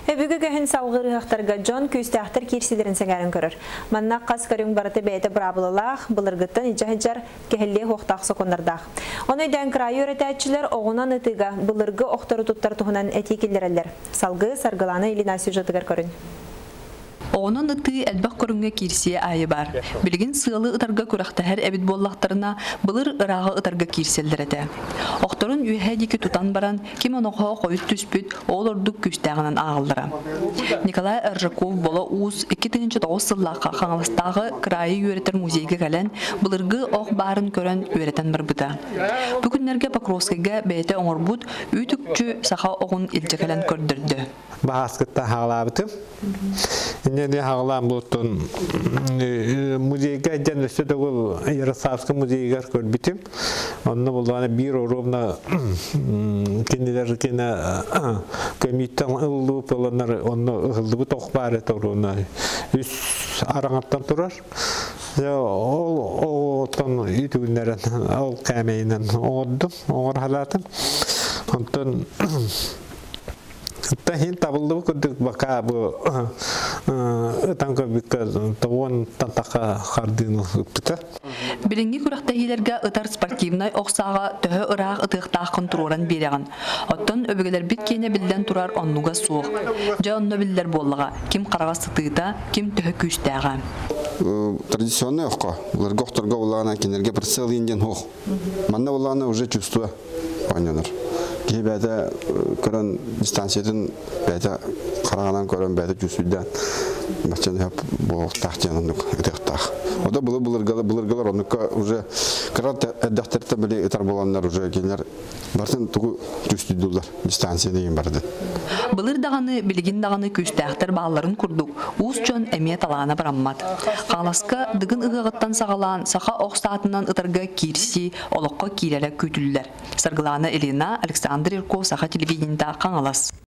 Өбүгэ үгэһин салгыыр ыһыахтарга дьон күүстээхтэр киирсиилэрин сэҥээрэн көрөр. Манна хас көрүҥ барыта бэйэтэ быраабылалаах, былыргыттан илдьэ сылдьар, кэһиллиэ суохтаах сокуоннардаах. Ону өйдөөн кыраайы үөрэтээччилэр оҕунан ытыыга былыргы охтору туттар туһунан этии киллэрэллэр. Салгыы Саргылаана Ильина сюжетыгар көрүн. Оҕунан ытыы элбэх көрүҥҥэ киирсиэ аайы баар. Билигин сыалы ытарга күрэхтэһэр эбит буоллахтарына, былыр ырааҕы ытарга киирсэллэр этэ. Охторун үөһэ диэки тутан баран, ким оноҕоһо хойут түспүт, ол ордук күүстээҕинэн ааҕаллара. Николай Аржаков-Боло Уус 2009 сыллаахха Хаҥаластааҕы кыраайы үөрэтэр музейга кэлэн, былыргы ох баарын көрөн үөрэтэн барбыта. Бу күннэргэ Покровскайга бэйэтэ оҥорбут үүт-үкчү саха оҕун илдьэ кэлэн көрдөрдө. Баһааскыттан хаалаабытым. Инньэ хаалаан буоттун музейга дьэн өссө төгүл Ярославскай музейыгар көрбүтүм. Онно буллаҕына биир оруобуна кинилэр кинэ көмүүттэн ыллыы буоланнар онно ыһыллыбыт ох баар этэ оруобуна үс араҥаттан турар. Ол оттон үтүгүннэрэн ол кээмэйинэн оҥордум, оҥор халаатым. Онтон Та иһин табыллыбыт курдук бака бу ытан көрбүккэ тоҕуонтан таха хардыыны ыппыта. Билиҥҥи күрэхтэһиилэргэ ытар спортивнай ох сааҕа төһө ыраах ытыахтааххын туруоран биэрэҕин. Оттон өбүгэлэрбит киэнэ биллэн турар оннуга суох. Дьэ онно биллэр буоллаҕа, ким хараҕа сытыыта, ким төһө күүстээҕэ. Традиционный охко, былыргы охторго буллаҕына кинилэргэ прицел диэн суох. Манна буллаҕына уже чувство оонньонор. Киһи бэйэтэ көрөн дистанциятын бэйэтэ хараҕынан көрөн бэйэтэ чувствуйдаан баччаны хөп буолуохтаах диэн оннук ытыахтаах. Ото былыр былыргылар былыргылар оннукка уже кыра эрдэхтэриттэн били ытар буоланнар уже кинилэр барытын тугу чувствуйдууллар дистанция деген барытын. Былыр даҕаны, билигин даҕаны күүстээхтэр баалларын курдук, уус дьон эмиэ талаана бараммат. Хаҥаласка Дыгын ыһыаҕыттан саҕалаан саха ох саатынан ытарга киирсии олоххо киирэрэ күүтүллэр. Саргылаана Ильина, Александр Юрков, Саха телевидениета, Хаҥалас.